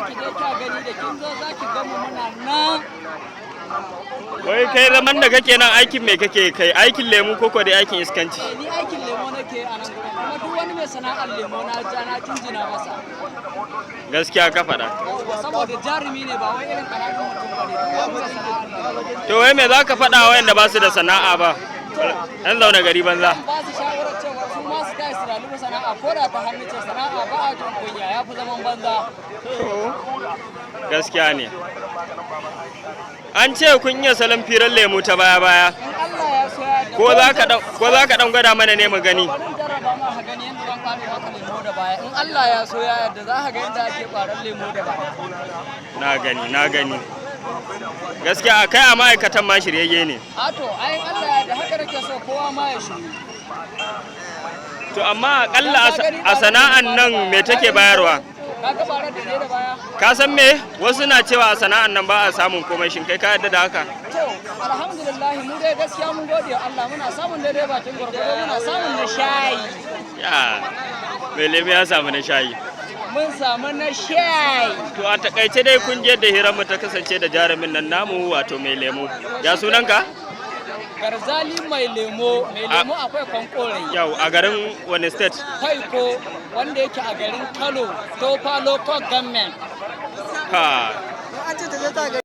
ki je kya gani da kin zo za ki gamu muna nan. Wai kai, zaman da kake nan, aikin me kake kai? Aikin lemu ko ko dai aikin iskanci? Eh, ni aikin lemo nake a nan gurin, kuma duk wani mai sana'ar lemo na ja na jinjina masa. Gaskiya ka faɗa. Yawwa, saboda jarumi ne, ba wai irin ƙananan mutum ba ne, duk wani mai sana'ar lemo. To wai me za ka faɗa wa wayanda ba su da sana'a ba? Ɗan zaune gari banza. Ba su shawarar cewa su ma su tashi su lalubi sana'a, ko da ta hannu ce. Sana'a ba a jin kunya, ya fi zaman banza. Gaskiya ne. An ce kun iya salon firar lemu ta baya-baya. In Allah ya so ya yarda. Ko za ka ɗan gwada mana ne mu gani? Bari in jarraba ma ka gani yadda zan ƙware maka lemo da baya. In Allah ya so ya yarda, za ka ga yadda ake ƙwarar lemo da baya. Na gani, na gani. Gaskiya a kai a ma'aikatan ma shiryayye ne. A to, ai in Allah ya yarda, haka nake so kowa ma ya shiru. To amma akalla a sana'an nan me take bayarwa? Ka ga barar da ne da baya. Ka san me? Wasu na cewa a sana'an nan ba a samun komai, shin kai ka yarda da haka? To, alhamdulillah, mu dai gaskiya mun gode wa Allah, muna samun daidai bakin gwargwado, muna samun na shayi. Ya, mai lemu ya samu na shayi. Mun samu na shayi. To a takaice dai kun ji yadda hiranmu ta kasance da jarumin nan namu, wato mai lemu. Ya sunanka? Garzali Mai Lemo, Mai Lemo akwai kwankorai. Yau a garin wani state? Faiko, wanda yake a garin Kano, Tofa Local Government. Ha. An ce ta je ta ga